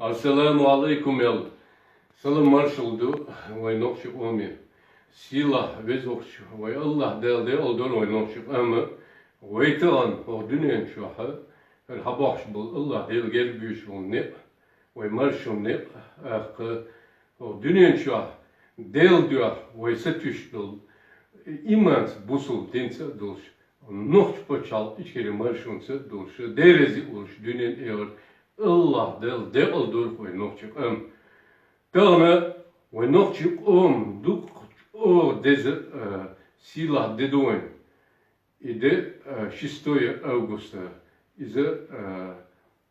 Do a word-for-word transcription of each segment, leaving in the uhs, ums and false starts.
Ассаламу Ӏалайкум, аьлла, салам-маршалла ду вай нохчи къоме. Сийлахь везача вай АллахӀ Дала декъала дойла вай нохчи къам. Вай тахан хӀокху дуьнен чохь хӀара хьабохьуш болу АллахӀ Дала герга буьйцуш болу некъ, вай маршо некъ, тӀаккха хӀокху дуьнен чохь Делан дуьхьа вай сатуьйсуш долу, иманца, бусалба динца а долуш, нохчи пачхьалкх Ичкери маршонца а долуш, Дела реза а волуш дуьненан эгӀар АллахӀ Дала декъала дойла вай нохчи къам. Тахана вай нохчи къоман дуккха чӀогӀа деза, а, сийлахь де ду вайн. И де, а, шестое августа. Иза, а,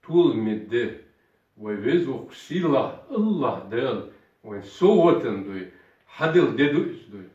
толаман де. Вай веза воккхуш сийлахь АллахӀ Дала вайн совгӀатана дуй, хьаделла де ду иза дуй.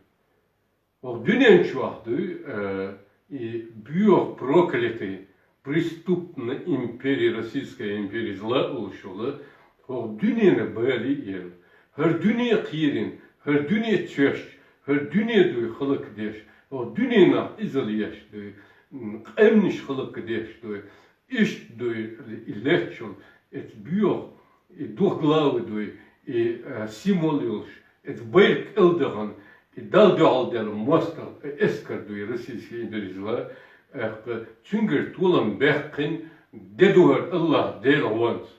ХӀокху дуьнен чохь дуй, э, и боьха проклятый, преступная империя, Российская империя зла олуш йолу, хӀокху дуьненан бале а елла, хӀара дуьне а кхерина, хӀара дуьне а цоьшча, хӀара дуьне дуй хӀаллакдеш, хӀокху дуьненах иза леш дуй, м, къаьмнаш хӀаллакдеш дуй, Иштта дуй и леччул, эца боьха, и двуглавый дуй, и, э, символ йолуш, эца байракх кӀелдахана, и Далла дуьхьал дела мостагӀа, э, эскар дуй, российский империя зла, э, цуьнгара толам баьккхина де ду хӀара АллахӀ Дела гӀонца.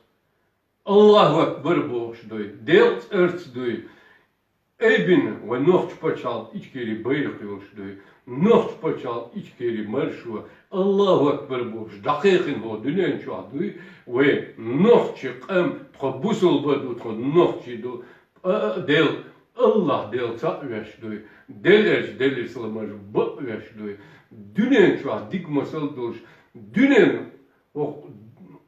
АллахӀу акбар бохуш дуй, Делан цӀарца дуй, Айбина вай нохчи пачхьалкх Ичкери байракх йолуш дуй, нохчи пачхьалкх Ичкери маршо, АллахӀу акбар бохуш дӀакхайкхина хӀокху дуьнен чохь дуй, вай нохчи къам, тхо бусалба ду, тхо нохчи ду, а, а, Дела, АллахӀ Дела цхьаъ веш дуй, Дела аьлча Делера салам-маршалла бакъ веш дуй, дуьнен чохь дика масал долуш, дуьнен хӀокху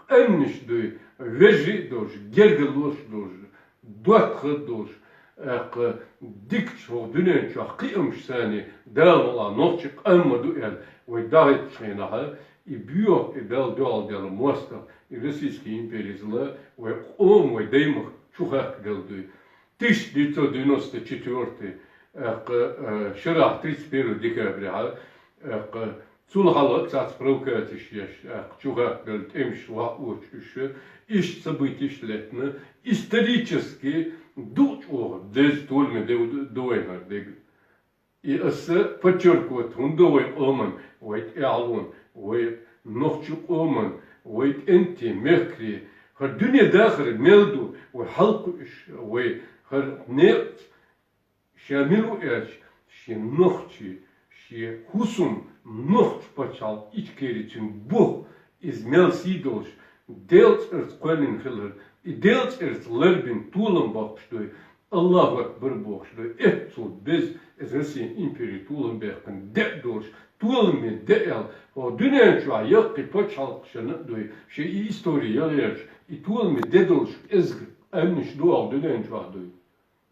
къаьмнаш дуй, вежарий а долуш, гергарлош а долуш, доттагӀа а долуш, тӀаккха дикачу хӀокху дуьнен чохь кхиамаш санна, Дала мукъалахь нохчи къам ма ду аьлла, вай дӀахӀиттачу хенахь, и боьха, и Далла дуьхьал дела мостагӀа, и Российский империя зла, вай къоман, вай даймахка чу хахкаделла дуй. Тысяча девятьсот девяносто четвёртый, тӀаккха, э, шарахь тридцать первое декабря, тӀаккха цул хьалха цхьацца провокацеш еш, тӀаккха чу хахкаделла тӀемаш вахь оцу уьш, иштта событеш лаьттина, исторически дукха чӀогӀа деза толаме де ду вайна хӀара дега. И аса подчеркивать хӀунда вай къоман, вай тӀаьхьалон, вай нохчи къоман, вай кӀентий, мехкарий, хӀара дуьне дахар мел ду, вай хьалакхуьуш, вай хӀара некъаца Ша мила ву аьлча, шен нохчий, шен хӀусам, нохчи пачхьалкх Ичкери цуьнан бух, иза мел сий долуш, Делан цӀарца кхоьллина хилар, и Делан цӀарца ларбина толам боккхуш дуй, АллахӀу акбар бохуш дуй, эццул беза, иза Россин импери толам баьккхина де а долуш, толаме де аьлла, хӀокху дуьнен чохь яккхий пачхьалкхашна а дуй, шен и истори яла гӀерташ, и толаме де долуш кӀезиг къаьмнаш ду хӀокху дуьнен чохь дуй.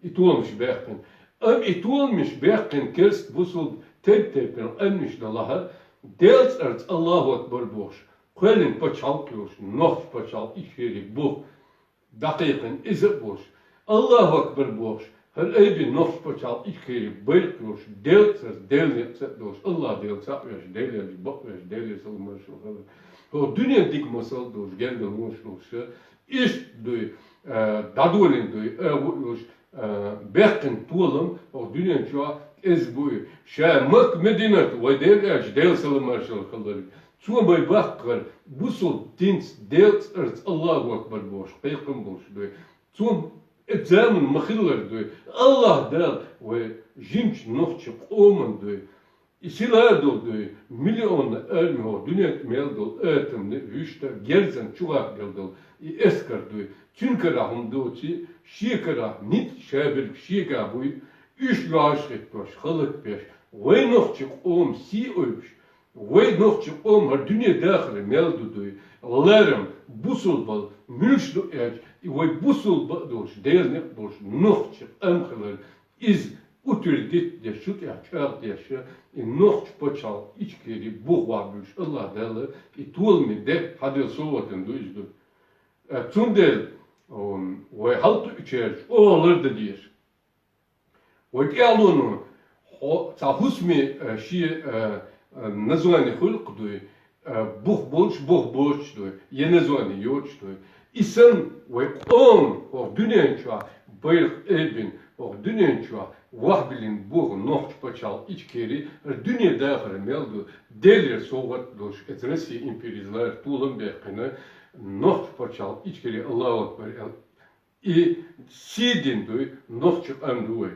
И толамаш баьккхина. Амма и толамаш баьккхина керста бусалба тайп-тайпана къаьмнаш далахь, Делан цӀарца АллахӀу акбар бохуш, кхоьллина пачхьалкх йолуш, нохчи пачхьалкх Ичкери бух, дӀакхайкхина иза а болуш, АллахӀу акбар бохуш, хӀара айбина нохчи пачхьалкх Ичкери байракх йолуш, Делан цӀарца, Делан некъаца а долуш, АллахӀ Дела цхьаъ веш, Дела аьлча бакъ веш, Делера салам-маршалла хилла. ХӀокху дуьненан дика масал долуш, гергарлонаш долуш, иштта дуй, а, дӀадолийна дуй, а, ву а йолуш, а, баьккхина толам хӀокху дуьнен чохь кӀезиг буй. Ша Макка-Мединат, вай Дела аьлча, Делера салам-маршалла хилла. Цо вай баккхар, бусалба динца, Делан цӀарца АллахӀу акбар бохуш, кхайкхам болуш дуй. Цо эцу заман ма-хиллара дуй. АллахӀ Дала вай жимачу нохчи къоман дуй. И сила а долу дуй, миллионна арми хӀокху дуьнен тӀе мел долу атомни вуьшта герзан чу гӀахкаделла долу и эскар дуй. Цуьнан карахь хӀума доций, шен карахь ницкъ шаберг шегахь буй, уьш лоьхьаш хӀиттош, хӀаллакбеш, вай нохчи къоман сий ойуш, вай нохчи къоман хӀара дуьне дахар мел ду дуй, ларам, бусалбал, муьлш ду аьлча, и вай бусалба а долуш, Делан некъ болуш, нохчи къам хилар, иза утвердить деш, шу тӀехь чӀагӀдеш, и нохчи пачхьалкх Ичкери бух вахь буьлуш, АллахӀ Дала и толаме де хьаделла совгӀатана ду иза ду. Э, цундела, м, вай хьалакхуьучаьрца оха лардан деза. Вай тӀаьхьалоно хьо-, цхьа хӀусаме, э, шен, э, э, название хуьлу-кх дуй, э, бух болуш, бух боцуш дуй, я название йоцуш дуй. И санна вай къоман хӀокху дуьнен чохь байракх айбина, хӀокху дуьнен чохь вахбиллина боху нохчийн пачхьалкх Ичкери, хӀара дуьне дахар мел ду, Делера совгӀат долуш, эца Россия империязлара толам баьккхина, нохчийн пачхьалкх Ичкери, Аллаху акбар аьлла, и сий дина дуй, нохчийн къам ду вай.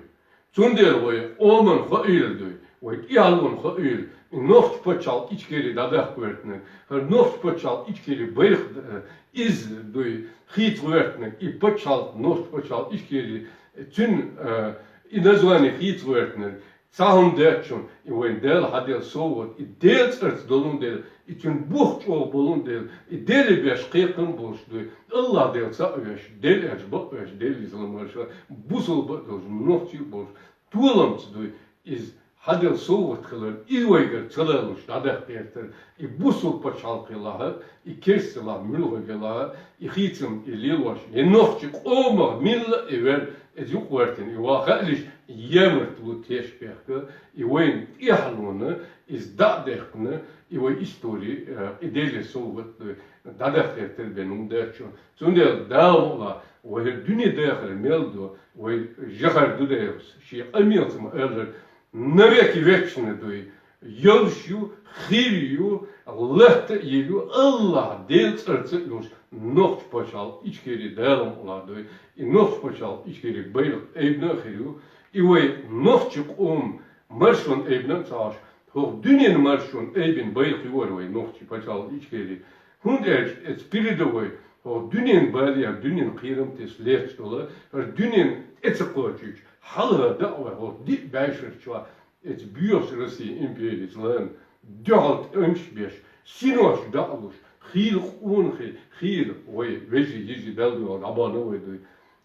Цундела вай къоман хоийла дуй, вай тӀаьхьалонан хоийла, и нохчийн пачхьалкх Ичкери дӀадаккха гӀертаниг, хӀара нохчийн пачхьалкх Ичкери байракх, э, иза дуй, хийца гӀертаниг, и пачхьалкх, нохчийн пачхьалкх Ичкери, цуьнан, э, и название хийца гӀертаниг, цхьа хӀума дац шуна, и вайн Дала хьаделла совгӀат, и Делан цӀарца долун дела, и цуьнан бух чӀогӀа болун дела, и Деле беш кхайкхам болуш дуй, Аллах Дела цхьаъ веш, Дела аьлча бакъ веш, Делан иза ламарша, бусалба а долуш, нохчи а болуш, толамца дуй, иза хьаделла совгӀат хилар, и вайгара ца лалуш дӀадаккха гӀертар, и бусалба пачхьалкх хилахь, и керста хилахь, муьлхха хилахь, и хийцам, и лелош, и нохчийн къомах милла а и вер, иза юкъа гӀертина, и ван хаалаш, ямартло теш бехка, и вайна тӀаьхьалонан, иза дӀа а даьккхина, и вай истори, э, и Делера совгӀат, э, дӀадаккха гӀертар бен хӀума дац шуна. Цундела Дала мукъ лахь, вай хӀара дуьне дахар мел ду, вай жахар ду дайхьа, шен къамелца ма-аллара, навеки вечный дуй, йолуш ю, хир ю, латта а йийр ю, Аллах Делан цӀарца а йолуш, нохчийн пачхьалкх Ичкери Дала мукъ лахь дуй, и нохчийн пачхьалкх Ичкери байракх айбина а хир ю, и вай нохчийн къоман маршонан айбина а ца Ӏаш, хӀокху дуьненан маршонан айбина байракх ю хӀара вай нохчийн пачхьалкх Ичкери. ХӀунда аьлча эца передовой, хӀокху дуьненан балех, дуьненан кхерам тесна лаьтташ долу, хӀара дуьненан тӀе ца кхочуьйтуш, хьалха дӀа а вай, хӀокху диъ бӀешар чохь, эца боьхачу Россия империязлан дуьхьал тӀемаш а беш, синош дӀа а луш, хийла къонахий, хийла вай вежарий, йижарий, Далла дуьхьал дӀабахана вай дуй.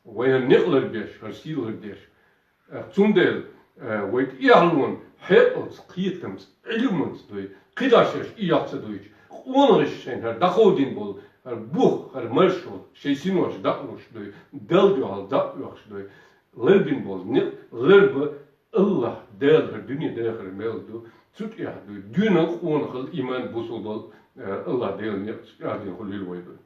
Вайна некъ ларбеш, хӀара сий лардеш. Э, цундела, э, вай тӀаьхьалонан хьекъалца, кхетамца, Ӏилманца дуй, кхидӀа шаьш и яхь ца дуьйцуш, къонахаша шайна хӀара дӀакховдийна болу, хӀара бух, хӀара маршо, шайн синош дӀа а луш дуй, Далла дуьхьал дӀа а оьхуш дуй, ларбина болу некъ ларба, Аллах Дала хӀара дуьне дахар мел ду, цу тӀехь дуй, дуьйна къонахалла, иман, бусалбалла, э, Аллах Делан некъ чӀагӀдина хуьлийла вай дуй.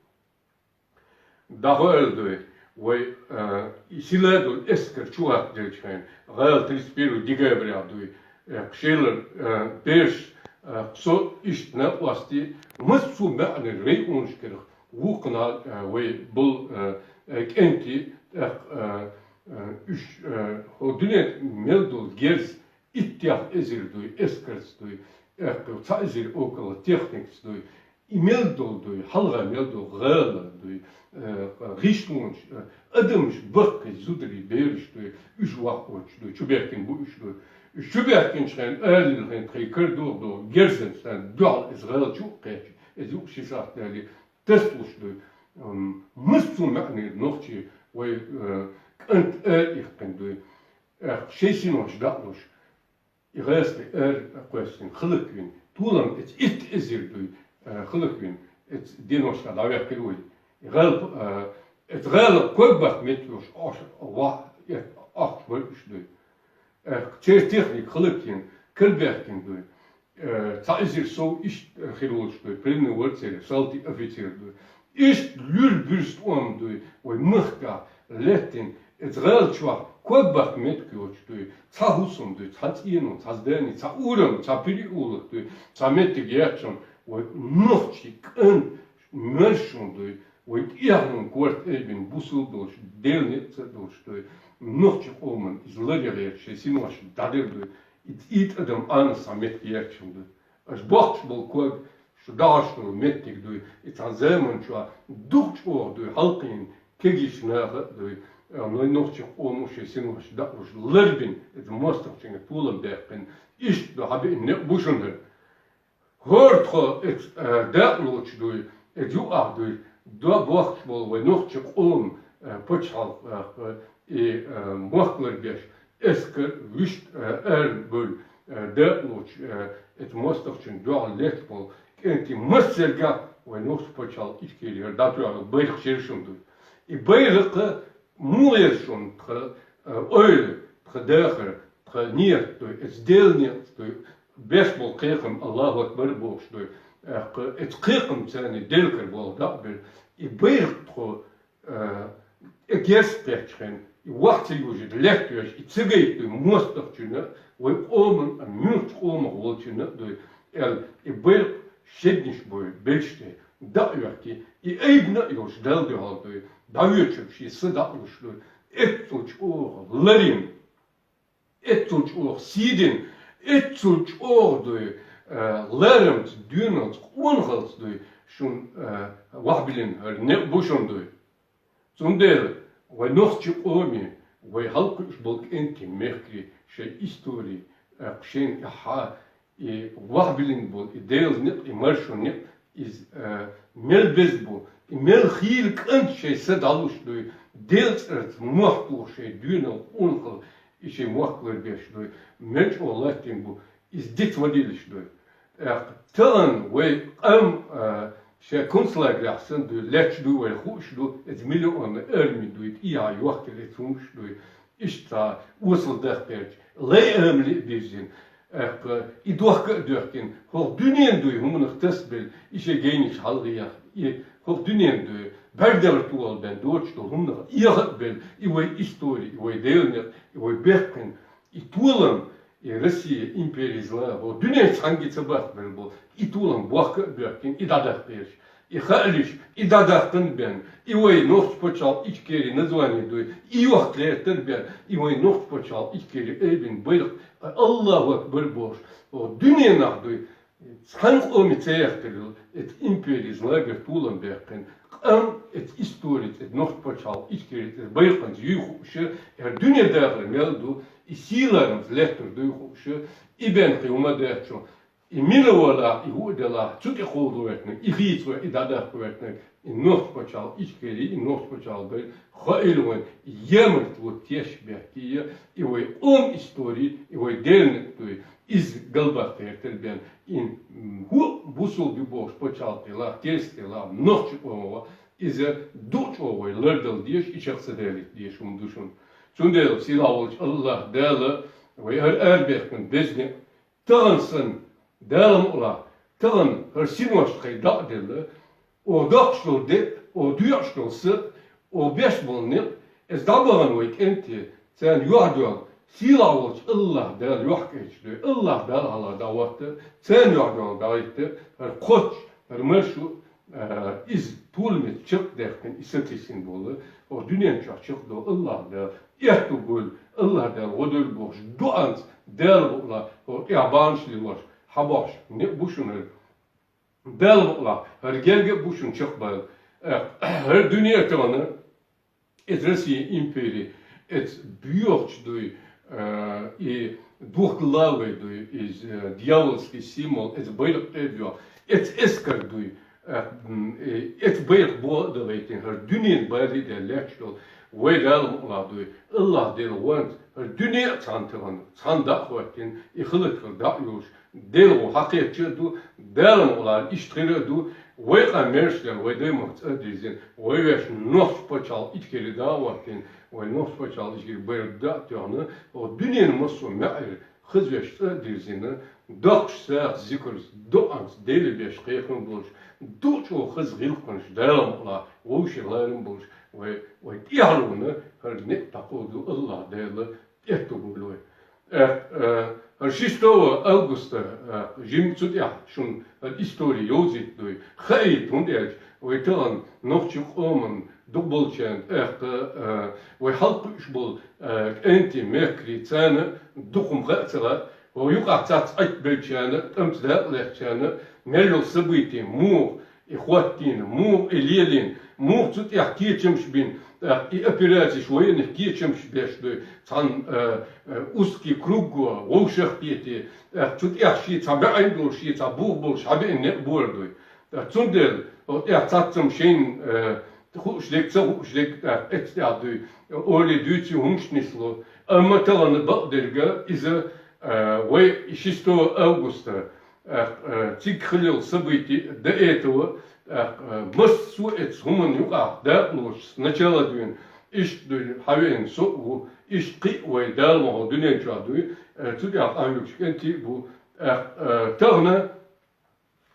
ДӀахо аьлла дуй, вай, а, и сила долу эскар чу ваккха делча хьайна, гӀала тридцать первого декабря дуй, э, кху шелара, э, бераш, э, кху со иштта накъостий, массо а маьӀнера районашкарах вукхунал, э, вай болу, э, э, кӀентий, тӀаккха, э, э, уьш, э, хӀо дуьнен мел долу герз, иттех эзар дуй, эскарца дуй, эккхий цхьа эзар около техникаца дуй, и мел долу дуй, хьалха мел долу гӀала дуй, э, гӀишлонаш, э, адамаш баккхий, зударий, бераш дуй, уьш ваккхочуш дуй, чубехкина бу уьш дуй. Уьш чубехкинчу хенахь, алалелла хенахь тхайн кара догӀу догӀу герзанца дуьхьал иза гӀала чу а кхеччи, иза юкъа ши сахьт далий, тасалуш дуй. М, массо а маьӀнера нохчий вай, э, кӀант а иккхина дуй. Э, шайн синош дӀа а луш, и гӀазкхи ара кхоьссина, хӀаллаквина, толам эца итт эзар дуй, э, хӀаллаквина, эца деношкахь дӀаваьккхира вай. И гӀала, э, эца гӀала ког баккха меттиг йолуш, ош, ва, э, ахча бара уьш дуй. Э, через техника хӀаллакйина, карабаьхкина дуй. Э, цхьа эзар сов иштта хир волуш дуй, пленный вара церан, салтий, офицер дуй. Иштта луьра буьрса тӀом дуй, вай махкахь лаьттина, эца гӀала чохь ког баккха меттиг йоцуш дуй, цхьа хӀусам дуй, цхьа цӀено, цхьа здани, цхьа урам, цхьа переулок дуй, цхьа меттиг яц шуна, вай нохчий кӀант маршонан дуй, вай тӀаьхьалонан корта айбина бусалба долуш, Делан некъаца а долуш дуй, нохчийн къоман иза ларъян гӀерташ шайн синош дӀадер дуй, и, и тӀадам Ӏанас цхьа меттиг яц шуна дуй. Аша боккхуш болу ког, шу дахьаш долу меттиг дуй, и цхьана заман чохь дукха чӀогӀа дуй, хьалкхийна кегийчу наха а дуй, а, вайн нохчийн къомо шайн синош дӀа а луш, ларбина, иза мостагӀчуьнга толам баьккхина, иштта ду хьабеъна некъ бу шуна хӀара. ХӀора тхо эца, а, дакъа лоцуш дуй, эца юкъахь дуй, до бохкуш болу вайн нохчийн къоман, а, пачхьалкх, а, и, а, мохк ларбеш, эскар вуьшта, э, ара бевлла, э, дакъа лоцуш, э, эца мостагӀчун дуьхьал летта болу кӀентий массаьрга вайн нохчийн пачхьалкх Ичкери хӀара дӀатоьхна байракх шерашна дуй. И байракх муха еза шуна тхан, э, ойла, тхан дахар, тхан ният дуй, эца Делан некъаца дуй, беш болу кхайкхам Аллаху акбар бохуш дуй, э, эца кхайкхамца царна Делан кара болу дакъа бер, И байракх тхо, э, э, герз кхетчхьан, и вахца южид леттвеш, и цигайт дуй мостагчуна, вай къоман, а мюрч къомах волчуна дуй, эл, и байракх шедниш буй, белште, да вехки, и айбна юж дал дуй, дал дуй, да вечер ши са да уш дуй, эцул чӀоагӀа ларин, эцул чӀоагӀа сийдин, эцул чӀоагӀа дуй, э, ларамц, дуьйналц, къонхалц дуй, шун, э, вахбилин, э, не бушун дуй. Цундела вай нохчи къоми, вай халкъуш бол кӀентий мехкри, шей истори, э, шейн хьа, и вахбилин бол, и Делзник, и маршуник, из, э, мел безбу, и мел хийл кӀант шей са далуш дуй, Делцарц мохтух шей дуьйнал къонхал, и шей мохклар беш дуй, мел чӀоагӀа латтин бу, из дит вадилиш дуй. Э, тагӀан вай къам, э, шей концлагерях сан дуй, летч дуй, вай хуш ду, эц миллион арми дуй, и я йохкел эц хумш дуй, Иштта осал дахкерч, лай амли бирзин. Э, и дохка а дохкин, хох дуьнен дуй, хумнах тас бел, ише гейниш халгъиях, и хох дуьнен дуй, бардер туал бен, доч ту хумнах, иях бел, и вай истори, и вай делнер, и вай бехкин, и тулам, и Россия империя зла, хох дуьнен цанги цабах бел бол, и тулам бохка а дохкин, и дадах перч. И хаалиш, и дадахкан бен, и вай нохч пачал ичкери название дуй, и йохклер тар бен, и вай нохч пачал ичкери эйбин байракх, Аллаху Акбар бош. О, дуьненах дуй, цхьан къоми цеяхкарил, эт империз лагер тулам бехкин, къам эт историт, эт нохч пачал ичкери, эт байракханц юй хуша, эр дуьне дахар мел ду, и силармц леттур дуй хуша, и бен хи ума дехчу, и мила вала, и ху дела, цу тӀе ховду вертнаг, и хийцва, и дадахку вертнаг, и нохч пачал ичкери, и нохч пачал бай, хаил ван, и емарт вот теш бехкия, и вай ом истори, и вай делник туй, из галбах тертер бен, ин, м, ху бусул би бош пачал тела, терс тела, нохч омова, из дуч овай лардал деш, и чакса делит деш, ум душун. Цундел сила волч Аллах Дала, вай ар ар бехкин безне, таган сан, Дала мула, таган хар синваш хай дак делла, о докш дол де, о дуяш дол сы, о беш болны, эс дабаган вай кенте, цен юхдуал, сила волч Аллах Дала юхкеч дуй, Аллах Дала ала даватты, цен юхдуал давитты, хар коч, хар маршу, э, из тулмит чык дехкин, и сатисин болы, о дунян чух чык дол Аллах Дала, Эрту гул, Аллах Дала, гъодул бохш, дуанц, Дала була, о, я банш лилош, хабош, не бушунар. Дала була, герге бушун чык бал. Э, гер дуния тона, эт Россия империя, эт бьёхч дуй, э, и двухглавый дуй, из, э, дьявольский символ, эт байрак эбьё, эт эскар дуй, Э, м, э, эт байракх бо давайтин, хар дуьнен бали де лечдол, вай Дала мула дуй, Аллах Дала вант, хар дуьне цан таган, цан да хваттин, и хылыт хар да юш, Дала во хакетча ду, Дала мула иштхира ду, вай къа мерш дел, вай дай махц адизин, вай веш нохч пачал иткери да ваттин, вай нохч пачал иткери байракх да тёгна, о дуьнен массу меэр, хызвеш цӀа дирзина, доккхаш сагӀа зикрс, дуанц, Дела беш кхайкхам болш, дучӀо хыз гӀилкханш, Дала мукъла, вовше ларам болш, вай, вай тӀехьалуна, хӀара ниъ такъо ду, Аллах Дала тӀехьтугулой. Э, э, хӀара шестого августа, э, жим цу тӀехь шун хӀара истори йовзийт дуй, хаийт, хӀунда аьлча, вай тагӀан нохчий къоман дукъ болчарна, тӀаккха, э, вай хьалкхуьуш бола, э, кӀентий, мехкарий, царна дукха хӀума хаа ца лаьа, вай юкъахь цац Ӏайт белчарна, тӀамца дакъа лаьцначарна, мел йола событие, муха и хӀоттийна, муха и лелийна, муха цу тӀехь кечамаш бина, тӀаккха и операцеш военных кечамаш беш дуй, цхьана, э, э, узкий круг го, вовшах кхетий, тӀаккха цу тӀехь ший цхьа баьӀийна долуш, ший цхьа бух болуш хьабеана некъ бора дуй. Цундела, хӀокху тӀехь цхьаццам шайна, э, хууш дерг, ца хууш дерг, э, эцна тӀехь дуй, олий дуьйций хӀумаш нисло. Амма тахана бакъдерг иза, э, вай шестого августа, э, э, цига хилла йолу событие до этого, э, э, массо а эцу хӀуманна юкъахь дакъалоцуш, начало дуьйна, иштта дуй хьавеана со а ву, иштта кхин а вай Дала мохо дуьнен чохь дуй, э, цу тӀехь къахьоьгуш кӀентий а бу. Э, э, тахана,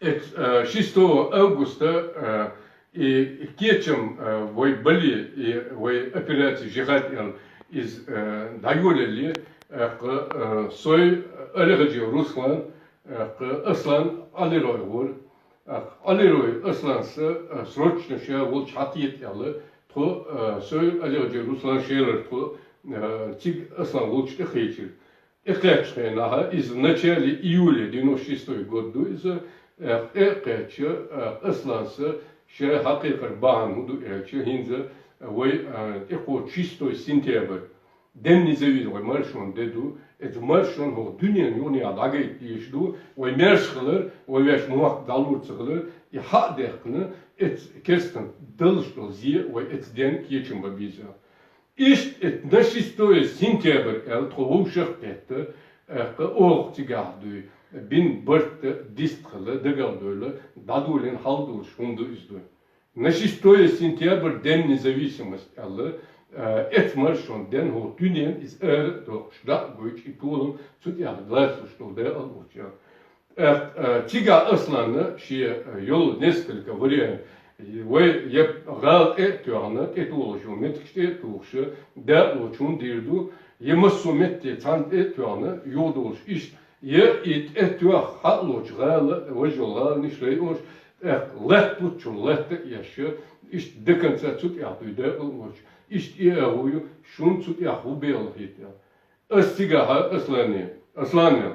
Эц, э, шестого августа, э, И кечам, э, вай бале, и вай операция «Жихад» аьнна, из, э, дӀайолале, э, кхы, э, Сой Алихаджи Руслан, э, кхы Аслан Алирой гӀур. Э, Алирой Асланца, э, срочно ше волча хьакхета аьнна, тхо, э, Сой Алихаджи Руслан шелар тхо, э, цига Аслан волча тӀакхечар. ТӀакхаьчача хенахьа, из в начале июля, девяносто шестой год ду из, э, тӀакхаьчача, э, Асланца ше хьакхайкар бахьан хӀун ду аьлча, хӀинца вай, э, тӀакхоачаш шестой сентябрь, День независимости, вай маршон де ду, из маршон хӀокху дуьненна юкъахь дӀагайта дезаш ду, вай маьрша хилар, вай ваьш мохк дӀалур ца хилар, и хьа а даьккхина, эц керстан далуш долу зе вай эц денна кечам бан беза. Иштта эт на шестое сентябрь аьлла тхо вовшах а кхетта, э, кхы оха цигахь дуй, бин барт а, дистхила, дагал а дойла, дӀадолийна хьал долуш хӀума ду иза дуй. На шестое сентябрь День независимости аьлла, э, эц маршон ден хӀокху дуьненна иза ара а доккхуш, дӀа а гойчу и толам цу тӀехь лацалуш долу декъал а лучу. Э, э, цигахь Асланна шен, э, йолу несколько вариант. Вай я гӀала тӀе а тоьхна, тӀетухуш ю, меттигаш тӀе а тухуш, дакъалоцу хӀума дийр ду, я массо а метте цхьаьна тӀе а тоьхна, юхадолуш иштта, я и тӀе тоьхна хьалоцу гӀала, важа йолу гӀаланаш, районаш, тӀаккха латта луччул латта а еш, иштта до конца цу тӀехь дуй дакъалоцу, иштта и агӀо ю, шуна цу тӀехь хӀун бехал хета. Ас цигахьа Аслане, Аслане,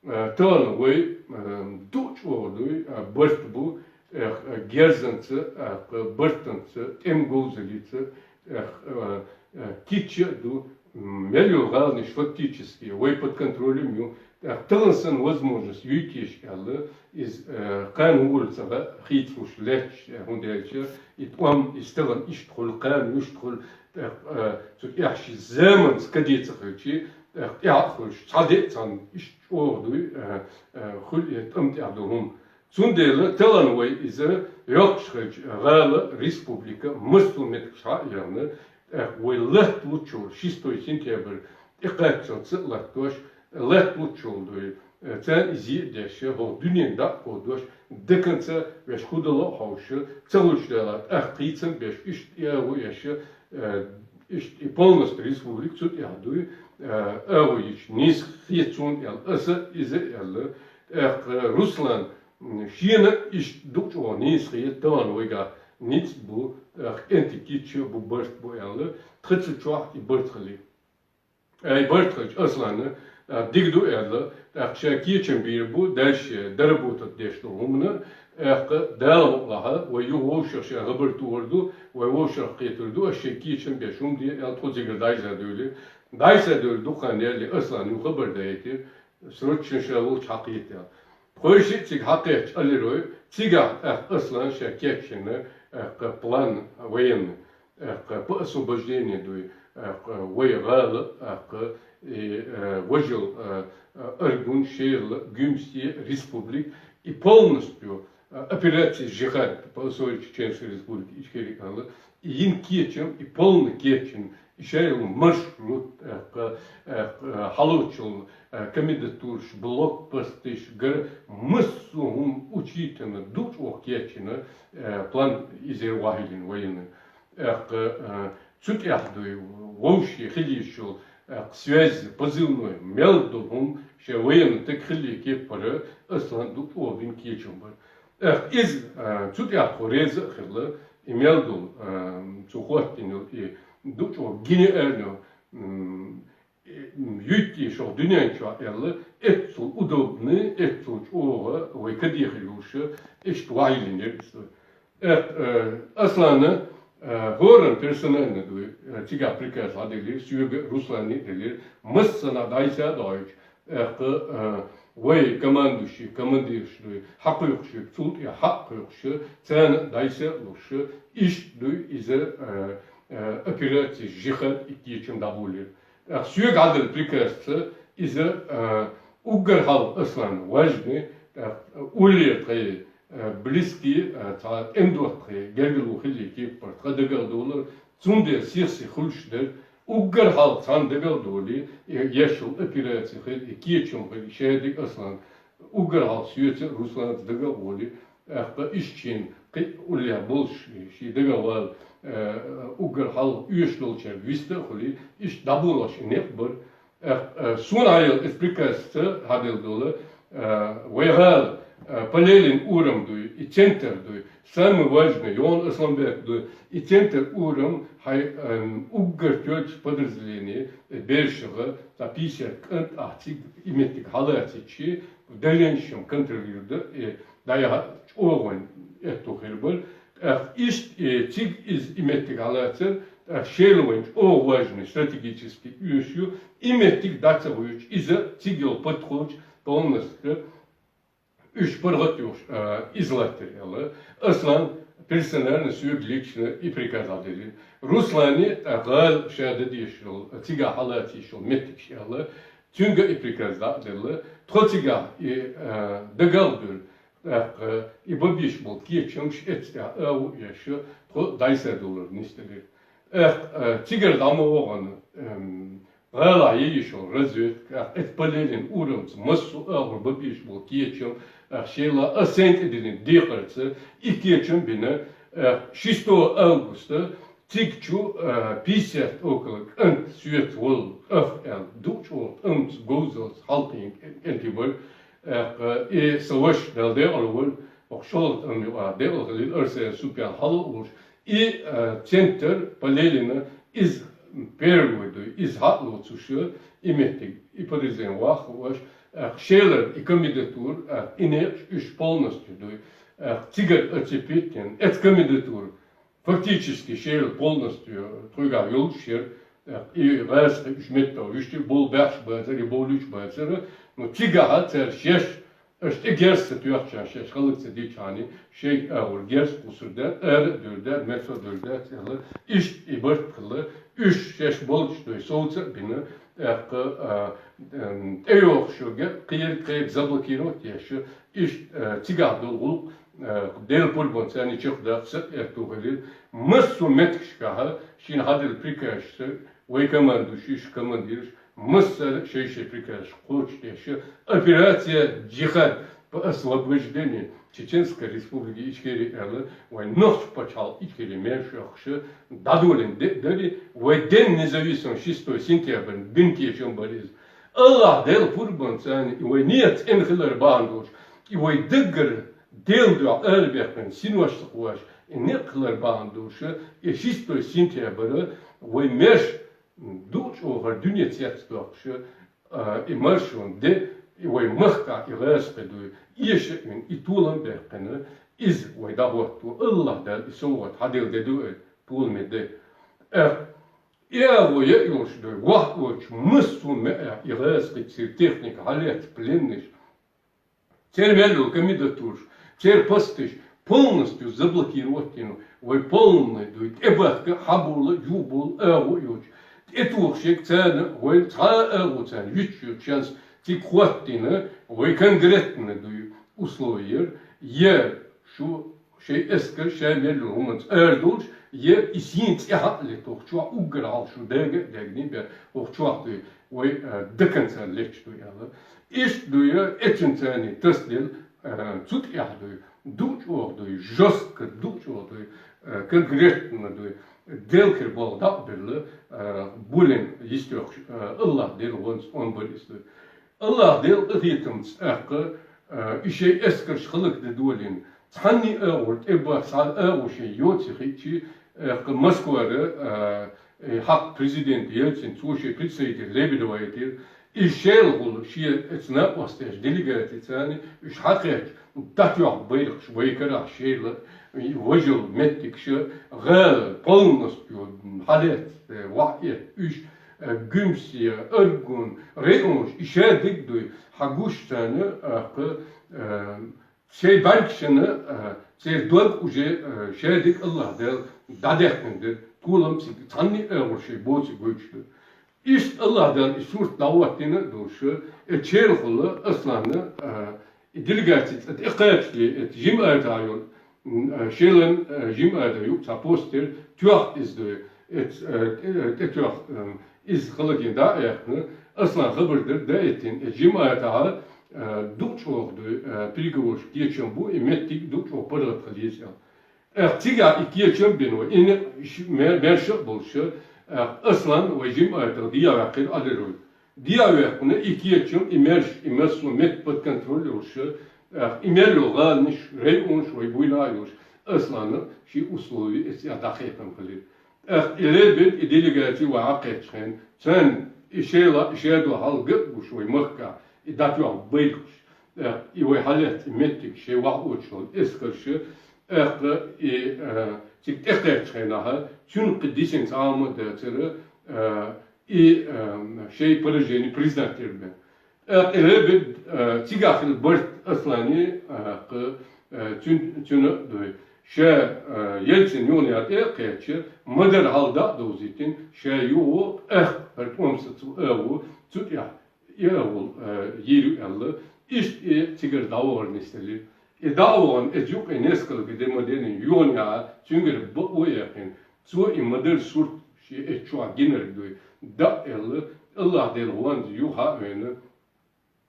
э, тахана вай, э, ду чӀогӀа дуй, э, барт бу, э, э, герзанца, э, бартанца, тӀеман говзаллица, э, э, э, кийча а ду, м, мел йолу гӀаланаш фактически вай под контролем ю, э, тахана санна возможность юйтуш аьлла, иза, э, кхана хӀума ца хийцалуш лаьтташ, э, хӀунда аьлча, и тӀом, и стагана иштта хуьлу, кхана иштта хуьлу, тӀаккха, э, цу тӀехь ши заманца каде ца хилчи, тӀаккха тӀаьхьа а хуьлуш, цхьа де а цхьаьна иштта чӀогӀа дуй, э, э, хуьлу и тӀам тӀехь долу хӀума. Цундела тахана вай иза йоккхуш хилча, гӀала, республика, массо а меттигаш хьа а яьлла, тӀаккха вай латта луччул, шестой сентябрь, тӀекхаччалца а латтош, латта луччул дуй, э, царна и зе а деш, хӀокху дуьненна дӀа а кховдош, до конца ваьш хӀун дало а хьовша, ца хуьлуш дела, тӀаккха кхийцам беш, иштта и агӀо еш, э, иштта и полностью республика цу тӀехь дуй, э, агӀо йича, нийса хета суна аьлла, аса иза а аьлла, тӀаккха Руслан, м, шена иштта ду чӀогӀа нийса хета, тахана вайгахь ницкъ бу, тӀаккха кӀентий кийча а бу, барт бу аьлла, тхан цу чохь и барт хили. Ай, барт хилча, Асланна, а, дика ду аьлла, тӀаккха ша кечам бийр бу, дальше доработать деш долу хӀумана, тӀаккха Дала мукъалахь, вай юха вовшах ша хабар тухур ду, вай вовшах кхетар ду, аш шайн кечам беш хӀума де аьлла, тхо цигара дӀайса девлира. ДӀайса девлла дукха хан ялале Асланна юха хабар дайтира, срочно ша волча хьакхета аьлла. Тхойшиъ цига хьакхетча Алирой, цигахь тӀаккха Аслан ша кечйина, тӀаккха план военный, тӀаккха по освобождению дуй, тӀаккха вай гӀала, тӀаккха и, э, важал, э, э, Аргун, Шерла, Гуьмсе, республик, и полностью, э, операция «Жихад» по основе Чеченской Республики Ичкерия аьлла, и йина кечам, и полный кечам, и шайла маршрут, э, кха-, э, кха-, хьалочул, э, комендатураш, блокпосташ, гар массо а хӀума учитана, ду чӀогӀа кечйина, э, план иза вахьилина военный. Э, кха-, э, цу тӀехь дуй, вовший хилийчул, э, кха-, связь, позывной, мел долу хӀума, шен военный таг хилли кеппара, Аслан ду чӀогӀа бина кечам бара. Э, иза, э, цу тӀехь тхо реза а хилла, и мел долу, э, цо хӀоттийна йолу и ду чӀогӀа гениально, м, э, м, юьттий шух дуьнен чохь аьлла, эццул удобный, эццул чӀогӀа вай кадехи луша, иштта вахьилинера иза. Э, э, Аслана, э, хӀоранна персонально дуй, э, цигахь приказ хьаделира, соьга а, Русланна а делира, массанхьа дӀайса а дойчу, тӀаккха, а, вай командующий, командирш дуй, хьакхойкхуш, цул тӀе хьакхойкхуш, царна дӀайса а луш, иштта дуй иза, а, а, операция «Жихад» и кечам дӀаболийра. ТӀаккха соьга хьаделла приказца иза, а, уггар хьалха Аслан важный, тӀаккха уллера тхайн, а, близкий, а, цхьа тӀеман доттагӀий гергарло хилли кеппара тхан дагах долура, цундела сих-сиха хуьлуш дара, уггар хьалха цхьанна дагах долий, и еш йолу операци хила, и кечам хила, и шадерг Аслан, уггар хьалха соьца а, Русланца дагах а волий, тӀаккха иштта шена кхы а уллехь болуш, шен дагахь вала, э, уггар хьалха оьшуш долчаьрга вист а хуьлий, иштта дӀаболош и некъ бара. Э, э, суна хьайола иза приказца хьаделла долу, э, вай гӀала, э, Палелин урам дуй, и центр дуй, самый важный, Йон Асланбек дуй, и центр урам хьай, эм, уггар тоьллачу подразделение, э, берашха, цхьа пятьдесят кӀант ахь цига и меттиг хьалацийчи, в дальнейшем контролировать дан, э, дӀаяхьа чӀогӀа вайн аьтто хир бара. ТӀаккха иштта, э, цига иза и меттиг хьалацар, тӀаккха Шела вайн чӀогӀа важный стратегический оьшуш ю, и меттиг дӀа ца гӀойтуш, иза цига йолу подходчу полностью уьш паргӀат йохуш, а, иза латтар аьлла. Аслан персонально соьга лично и приказ хьаделира. Руслане, тӀаккха гӀала ша дан дезаш йолу, цигахь хьалаца йиш йолу меттигаш аьлла, цуьнга и приказ дӀа а делла. Тхо цигахь и, а, дагал а дуьра, тӀаккха и бан безаш болу кечамаш эццахь агӀо а еш, тхо дӀасадовлар нисделира. ТӀаккха, а, цигара дӀа ма вахана, эм, гӀалахь ян йиш йолу разведка, тӀаккха эцу Палелин урамца массо а агӀор бан безаш болу кечам, тӀаккха Шела а сайн тӀедиллина декхарца и кечам бина, тӀаккха шестого августа цига чу, а, пятьдесят около кӀант соьца волу, ах аьлла, дукха чӀогӀа тӀамца, говзалца хьалкхиъна кӀентий бара, тӀаккха и сан ваша, Дала декъала волва, оха шолгӀа тӀам ю а, декъала хилийла Арсен Супьян хьала а волуш, и, а, центр Палелина, иза первый дуй, иза хьа а лоцуш, и меттиг, и подразделение ваха а веш, тӀаккха Шелара и комендатура, тӀаккха и некъаш уьш полностью дуй, тӀаккха цигара оцепить йина, эцу комендатура фактически Шела полностью тхоьгахь йолуш яра, тӀаккха и гӀазкхи уьш меттах вуьшта болу баьхьаш бацара, и бовлуьйш бацара, но цигахь цара шаьш, аша тӀе герз ца тоьхча, шаьш хӀаллак ца дичхьана, шайн агӀор герз кхуссур дац, ара а дуьр дац, меца а дуьр дац аьлла, иштта и барт хилла, уьш шаьш болчу дуй совца а бина, тӀаккха, а, м, тӀейогӀуш йолу кхерг, кхерг заблокировать еш, иштта, а, цигахь долу гӀуллакх, а, Делан пурбанца царна чекхдаккха са а аьтту хилира. Массо а меттигашкахь шена хьаделла приказашца вай командующийш, командираш массара а шай-шай приказаш кхочушдеш, операция «Джихад» по освобождению Чеченской Республики Ичкерия аьлла, вайн нохчийн пачхьалкх Ичкерин мер шоьхкуш дӀадолийна де а дарий, вай День независимости шестой сентябрь бина кечам бара иза. АллахӀ Делан пурбанца царна и вай нийят цӀена хилар бахьана долуш, и вай даггара Делан дуьхьа арабаьккхина синош ца кхош, и некъ хилар бахьана долуш, и шестой сентябрь вай маьрша дукха чӀогӀа хӀара дуьне цецдоккхуш, а, и маршонан де, и вай махкахь и гӀазкхи дуй, эша а вина, и толам а баьккхина, иза вай дӀахӀотто, АллахӀ Дала и совгӀат хьаделла де ду эр, толаме де. Эх, и агӀо яа йолуш дуй, вахь а воцуш, массо а меа и гӀазкхи, церан техника хьалаьцна, пленныйш, церан мел йолу комендатураш, церан посташ полностью заблокировать йина, вай полный дуй, тӀебахка, хьабола, юхабола агӀо а йоцуш, тӀетухуш ерг царна, вай цхьа а агӀо царна юьтуш йоцу шанс цига хӀоттийна, вай конкретно дуй условия, я шу шайн эскар, шайн мел йолу хӀуманца арадолуш, я и сийна цӀе хьа а летта, хӀокху чохь уггар хьалха шу дага а даьгний бен, хӀокху чохь дуй, вай, а, до конца леташ дуй аьлла. Иштта дуй, эццанца царна тасаделла, а, цу тӀехь дуй, дукха чӀогӀа дуй, жёстко дукха чӀогӀа дуй, а, конкретно дуй, делкхир болу дӀа а белла, а, булин йистехуш, а, АллахӀ Делан гӀонца он бара иза дуй. АллахӀ Делан къинхетамца тӀаккха, а, и шайн эскарш хӀаллакдан долийна, цхьанний а агӀор тӀебахка, цхьа а агӀо шайн йоций хиъчи, тӀаккха Москвара, а, и хьакъ президент Ельцин, цо шен представитель Лебедева яйтира, и Шелахула шен эца накъосташа делегаци царна, уьш хьакхаьчча, дӀатоьхна байракхаш вай карахь Шела, и важа йолу меттигаш, гӀала полностью хьалаьцна, вахь а этта уьш, а, Гуьмсе, Аргун, районаш, и шадерг а дуй, хьан гуш царна, а, кху, а, шайн бӀаьргашна, а, церан дог уже, а, шадерг АллахӀ Дала дӀадаьккхина дара, толам цига цхьанний а агӀор шайн боций гойтуш дара. Иштта АллахӀ Дала и сурт дӀахӀоттийна а долуш, и Шелахула Асланна, а, и делегаци цӀа тӀекхачале, эца жимаӀатахь йолу, м, а, Шелан, а, жимаӀатахь юкъа цхьа пост яра, тоьхна иза дуй, эца, а, тӀе-, тӀетоьхна, а, иза хӀаллакдина дӀа а яьккхина, Аслана хабар дара, дӀа а эттина, эца жимаӀатахь, а, дукха чӀогӀа дуй, а, переговораш кечам бу, и меттиг дукха чӀогӀа паргӀат хила еза аьлла. Эх, цигахь и кечам бина вай, и не-, ш-, ме-, мерша а болуша, эх, Аслан вай жима айтагӀа дӀаваьккхина Ӏалир вай. ДӀаваьккхина и кечам, и мерш, и массо а метта под контроль йолуша, эх, и мел йолу гӀаланаш, районаш вай буйна а йолуш, Аслана ши условий эца дӀакхетам хилира. ТӀаккха и лерберг и делегаци ваха кхечхьана, царна и шайла, и шадо хьал ган а гуш вай махкахь, и дӀатоьхна байлакхаш. ТӀаккха и вай хьалаьцна меттиг шайн ваха оцуш волу эскарша, тӀаккха и, а, цига тӀекхечхьана, цуьнан кхин дисина цхьа а хӀума дацара, а, и, а, шайн поражение признать дерг бен. ТӀаккха и лерберг, а, цигахь хилла барт Аслани, а, кху, а, цуьн-, цуьнан а дуй. Ша, а, Ельцин юханехьа тӀе а кхаьчча, ма-дарра хьал дӀа а довзийтина, ша юха а, хӀара тӀом сацо агӀо, цу тӀехь и агӀо, а, йийр ю аьлла, иштта и цигара дӀавахар нисделира. И дӀа а вахана, иза юкъе несколько де ма дена юханехьа, цуьнгара бакъо а яьккхина, цо и ма-дарра сурт шен эцу чохь гинарг дуй, дӀа а аьлла, АллахӀ Делан гӀоьнца юха а вена,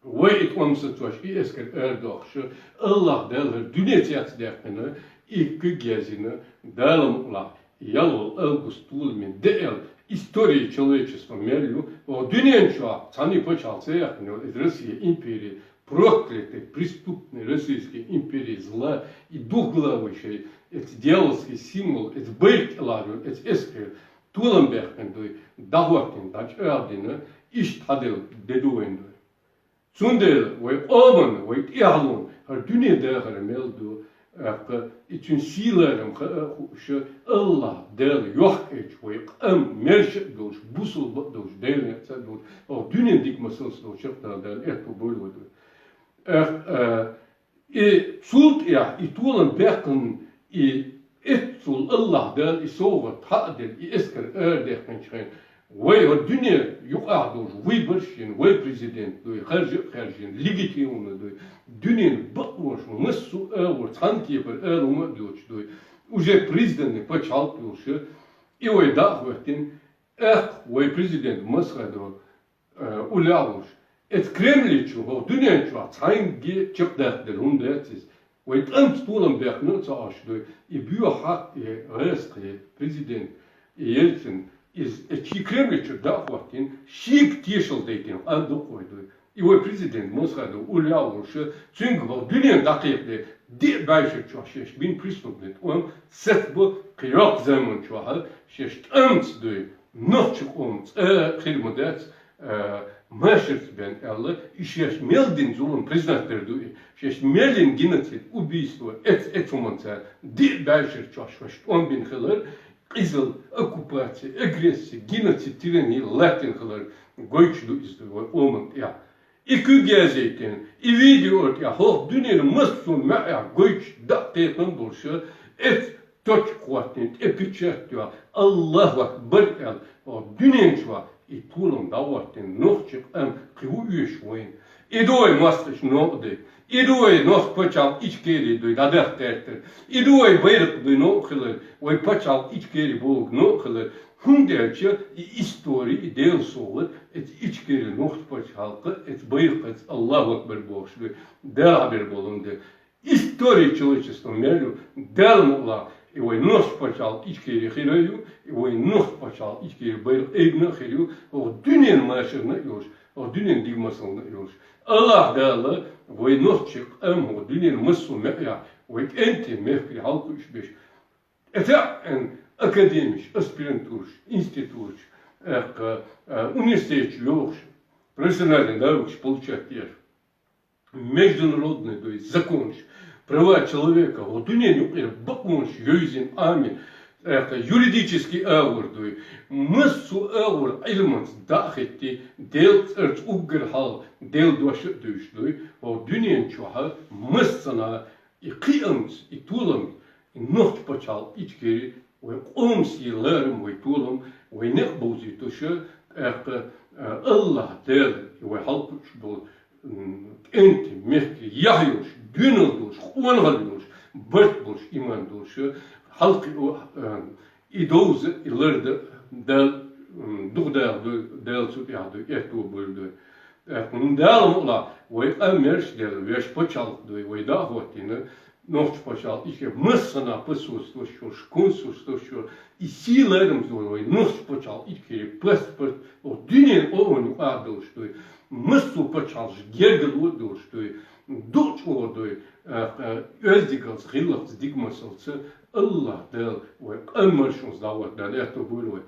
вай и тӀом сацош, и эскар арадохуш, АллахӀ Дала хӀара дуьне цецдаьккхина, и куьг язйина, Дала мукъалахь, ялхолгӀа август толаман де аьлла, история человечества мел ю, оха дуьнен чохь цхьанна пачхьалкх ца яьккхина йолу иза Россия империя, проклятая, преступная российская империя зла и двуглавый шайн, эца дьявольский символ, эца байракх тӀелахь йолу эца эскар, толам баьккхина дуй, дӀахӀоттийна, дӀачӀагӀдина, иштта хьаделла де ду вайн дуй. Цундела вай къоман, вай тӀаьхьалон хӀара дуьне дахар мел ду, тӀаккха и цуьнан сий-ларам хаа а хууш, АллахӀ Дала йохкуьйтуш вай къам мерша а долуш, бусулба а долуш, Делан некъаца а долуш, оха дуьненан дика масалца долуш чекхдала Дала аьтто бойла вай дуй. ТӀаккха, а, И цул тӀаьхьа и толам баьккхина, и эццул АллахӀ Дала и совгӀат хьа а делла, и эскар арадаьккхинчу хенахь, вай хӀара дуьне юкъахь долуш выбораш йина, вай президент дуй, харжа а хаьржина, легитимно дуй, дуьненан бакъонаш массо а агӀор цхьана кепара ала хӀума а доцуш дуй, уже признанный пачхьалкх а йолуш, и вай дӀа а хӀоьттина, тӀаккха вай президент Масхадов, э, уллехь а волуш, эца Кремле чу, хӀокху дуьнен чохь цхьаьнгге чекхдаккха дерг хӀума дац иза. Вай тӀамца толам баьккхина а ца Ӏаш дуй, и боьха хьакъ, и гӀазкхи президент, и Ельцин, иза, эца шен Кремле чуьра дӀа а хӀоттийна, шега тешалла дайтина къам ду-кх вай дуй. И вай президент Масхадов уллехь а волуш, цуьнга хӀокху дуьненна дӀакхайкхаде, диъ бӀешар чохь шаьш бина преступный тӀом сацбо, кхин йоккха заман чохь шаьш тӀамца дуй, нохчийн къоман цӀа хир ма дац, а, машарца бен аьлла, и шаьш мел дина зулам признать дер ду и. Шаьш мел йина геноцид, убийство, эц-, эцу хӀуманца диъ бӀешар чохь шаьш тӀом бина хилар, къизалла, оккупация, агрессия, геноцид, тирани латтийна хилар гойтуш ду иза вай къоман тӀехь. И куьг язъяйтина, и видео тӀехь хӀокху дуьненан массо а маьӀӀехь гойтуш дӀа а кхетам болуш, эца точка хӀоттийна, тӀе печать йохь, АллахӀу акбар аьлла, хӀокху дуьнен чохь и толам дӀахӀоттийна, нохчийн къам кхин хӀун оьшу вайна? И ду вай мостагӀчу новкъа дерг, и ду вай нохчийн пачхьалкх Ичкери дуй дӀадахка гӀертар, и ду вай байракх дуй новкъа хилар, вай пачхьалкх Ичкери бохург новкъа хилар, ХӀунда аьлча и истори, и Делан совгӀат, эца Ичкери нохчийн пачхьалкх, эца байракх, эца АллахӀу акбар бохуш ду, Дала хьабер болу хӀума ду. История человечества мел ю, Дала мукъалахь, и вай нохчийн пачхьалкх Ичкери хир а ю, и вай нохчийн пачхьалкх Ичкери байракх айбина а хир ю, хӀокху дуьненан машарна а йолуш, хӀокху дуьненан дика масална а йолуш. АллахӀ Дала вай нохчийн къам хӀокху дуьненан массо а маьӀӀехь, вай кӀентий мехкарий хьалакхуьуш беш, ТӀетаьӀӀина академиш, аспирантураш, институташ, тӀаккха, а, университеташ йохуш, профессиональный навыкаш получать деш, международный дуй, законаш, права человека, хӀокху дуьненан юкъара бакъонаш йовзийна Ӏамийна, тӀаккха юридический агӀор дуй, массо а агӀор Ӏилманца дӀа а хӀиттий, Делан цӀарца уггар хьалха Делан дош а дуьйцуш дуй, хӀокху дуьнен чохь массанхьа и кхиамца, и толамца, и нохчийн пачхьалкх Ичкери, вай къоман сий-ларам, вай толам, вай некъ бовзуьйтуш, тӀаккха, а, АллахӀ Дала, и вай хьалакхуьуш болу, м, кӀентий мехкарий яхь йолуш, доьналла долуш, къонахалла йолуш, барт болуш, иман долуш, хьалакхуьу, а, И довза, и ларда Дала, м, дукха даха дуй, Дала цу тӀехь дуй, аьтто бойла дуй. ТӀаккха хӀума Дала мукъалахь, вай къам мерш делла, вешан пачхьалкх дуй, вай дӀа а хӀоттийна, Нохчий паччахьалкхе массанахьа пасос луш йолаш, консульство луш йолаш, из сий-лоархӀамца дола вай Нохчий паччахьалкхе паспорт, о, дуьненна оаха юкъа долаш да вай, массо а паччахьалкхашта гергарло а долаш да вай, дукха чӀоагӀа да вай, а, а, оьздигалца, гӀиллакхца, дика масалца, АллахӀ Дала вай къам маршонца дӀаоттадергда аьнна аьттув бойла вай.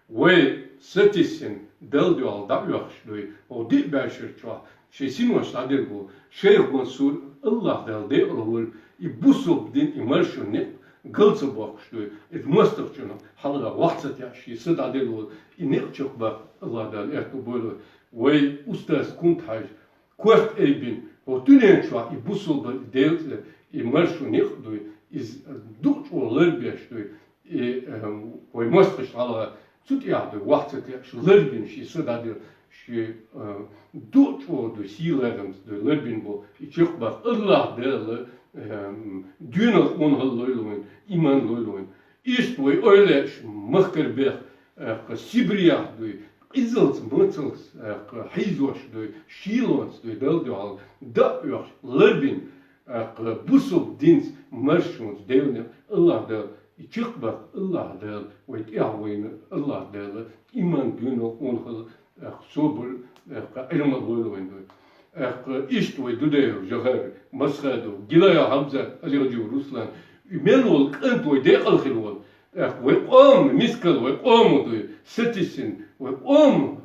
Вай сатийсина Далла дуьхьал дӀаоьхуш да вай, хӀокху диъ бӀешерчохь шен синош дӀаделла волу Шайх Мансур, АллахӀ Дала декъала волва, и бусалба дин, и маршонан некъ гал ца боккхуш да вай, иза мостагӀчунна хьалха вахь ца теӀаш, шен са дӀаделла волу, и некъ чекхбаккха АллахӀ Дала аьттув бойла вай. Вай устаз Кунта-Хьаьжа корта айбина, хӀокху дуьнен чохь и бусалба Делан цӀе, и маршонан некъ да вай, иза дукха чӀогӀа ларбеш да вай, и, э, вай мостагӀчунна хьалха цу тӀехь да вай вахь ца теӀаш ларбина, шен са дӀаделла, шен, э, дукха чӀогӀа да вай, сий-лоархӀамца да вай ларбина болу, и чекхбаккха АллахӀ Дала, э, доьналла, къонахалла лойла вайна, иман лойла вайна. Иштта вай эвлаяаш махкара бех, э, Сибрехь да вай, къизалц, мацалц, э, хьийзош да вай, шийлонца да вай, Далла дуьхьал дӀаоьхуш, ларбина, тӀаккха бусалба динца, маршонца, Делан некъ АллахӀ Дала, и чекхбаккха АллахӀ Дала вай тӀаьхьа вайна, АллахӀ Дала иман, доьналла, къонахалла, тӀаккха собар, тӀаккха Ӏилма лойла вайна да вай. ТӀаккха иштта вай Дудаев Жохар, Масхадов, Гилаев Хьамзат, Алигаджиев Руслан, и мел волу кӀант вай декъала хила волу. ТӀаккха вай къоман мискал, вай къомо да вай, сатийсина, вай къомо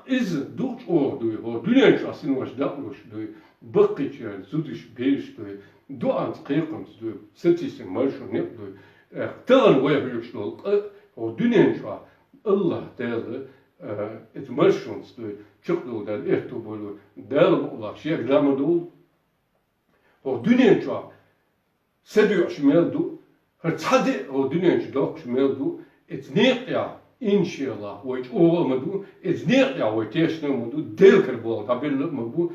Иза дукха чӀогӀа да вай, хӀокху дуьнен чохь синош дакъалуш да вай, баккхийчеран зудаш, бераш да вай, доӀанца, кхайкхамца да вай, сатийсина маршонан некъ да вай. Эх, тахана вай хьоьгуш долу къа хӀокху дуьнен чохь АллахӀ Дала, э, иза маршонца да вай, чекхдала Дала аьтту бойла вай. Дала мукъалахь шега ла ма довла. ХӀокху дуьнен чохь са доьӀуш мел ду, хӀара цхьа де а хӀокху дуьнен чу доккхуш мел ду, иза некъа тӀехь, иншаллахӀ, вай чӀогӀа а ма ду, иза некъа тӀехь вай тешна а ма ду, Делан кара болх дӀабелла а ма бу,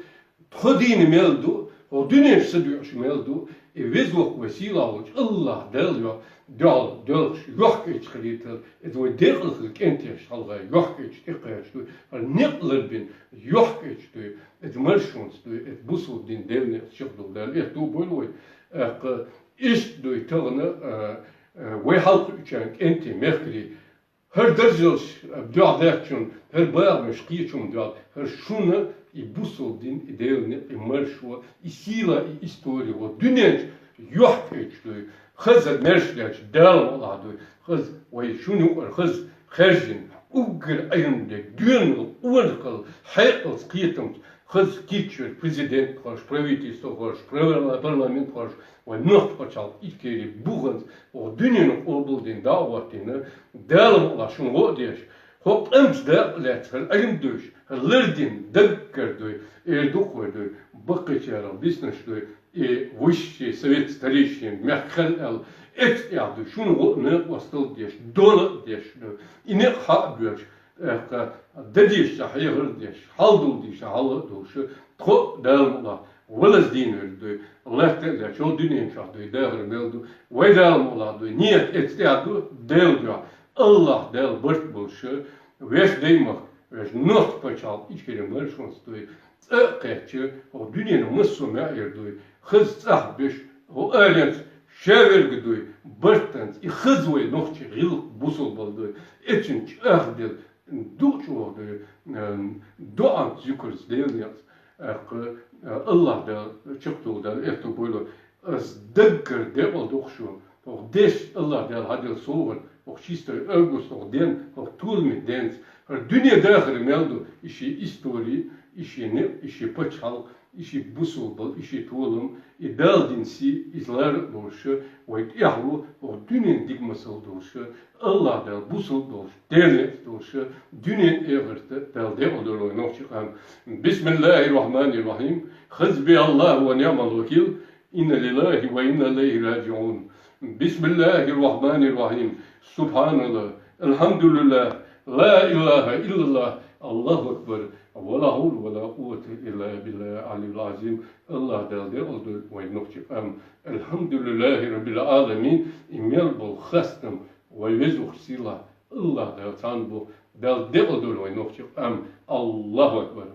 тхо дийна мел ду, хӀокху дуьнен чу са доьӀуш мел ду, и веза воккха вай сийлахь волчу АллахӀ Дала йо-, дуьхьал доьлхуш, йохкаэцаш хилийтар, иза вай декъала хила кӀентеша хьалха йохкаэцаш тӀекхача ду, хӀара некъ ларбина йохкаэцаш ду, иза маршонца ду, иза бусалба дин, Делан некъ чекхдала Дала аьтту бойла вай. ТӀаккха иштта ду тахана, а, а, вай хьалакхуьучарна кӀентий, мехкарий, хӀара даржалш, а, дуьхьа даьхкачунна, хӀара багӀамаш кхечунна дуьхьал, хӀара шуна и бусалба дин, и Делан некъ, и маршо, и сийла, и истори, хӀокху дуьнен чу йохкаэцаш ду. Хаза маьрша лаьтташ Дала мукъалахь ду. Хаза вай шуна юкъара хаза хаьржина, уггар Ӏилма дерг, доьналла, къонахалла, хьекъалца, кхетамца, хаза кийчвер, президент хорш, правительство хорш, парла-, парламент хорш, вай Нохчийн пачхьалкх Ичкери буханца хӀокху дуьненна къобалдина, дӀа а хӀоттийна, Дала мукъалахь шуна гӀо а деш, хӀокху къамца дакъа лаьцна, хӀара Ӏилма девзаш, хӀара лардина, даггара ду, эр ду-кх вай ду, баккхийчарах биснарш ду, и высший совет старейшин мехкан аьлла, эцу тӀехь ду, шуна гӀо а, накъосталла а деш, дола а деш ду, и некъ хьа а боьлуш, тӀаккха дан дезачохь хьехар а деш, хьал дала дезачохь хьал а долуш, тхо а Дала мукъалахь валаза дийна верг ду, латта а лаьтташ, хӀокху дуьнен чохь ду, дахар мел ду, вай Дала мукъалахь ду, нийят эцу тӀехь ду, Делан дуьхьа, АллахӀ Дала барт болуш, вешан даймахка, вешан Нохчийн пачхьалкх Ичкери маршонца ду, цӀа а кхаьчча, хӀокху дуьненан массо а маьӀӀера ду, хаза цӀахь беш, хӀокху аренца ша верг ду, бартанца, и хаза вай нохчийн гӀиллакх, бусалбалла ду, эцна чӀагӀделла, дукха чӀогӀа ду, э, доӀанца, зуькарца, Делан некъаца, тӀаккха, э, АллахӀ Дала чекхдала Дала аьтту бойла, ас даггара декъала ду-кх шуна. ХӀокху дешна АллахӀ Дала хьаделла совгӀат, хӀокху шестого августа, хӀокху ден, хӀокху толамийн денца, хӀара дуьне дахар мел ду, и шен истори, и шен некъ, и шен пачхьалкх, и шен бусалбалла, и шен толам, и Дала дина сий, иза лара а лоруш, вай тӀаьхьа ву, хӀокху дуьненна дика масал долуш, АллахӀ Дала бусалба долуш, Делан некъаца долуш, дуьненна, эхартан Дала декъала дойла вай нохчийн къам. بسم الله الرحمن الرحيم. حسبي الله ونعم الوكيل. إنا لله وإنا إليه راجعون. بسم الله الرحمن الرحيم. سبحان الله. الحمد لله. لا إله إلا الله. الله أكبر. ولا حول ولا قوة إلا بالله العلي العظيم. АллахӀ Дала декъала дойла вай нохчийн къам. الحمد لله رب العالمين. И мел болу хастам вай Везачу Сийлахь АллахӀ Дала цхьанна бу. Дала декъала дойла вай нохчийн къам. الله أكبر.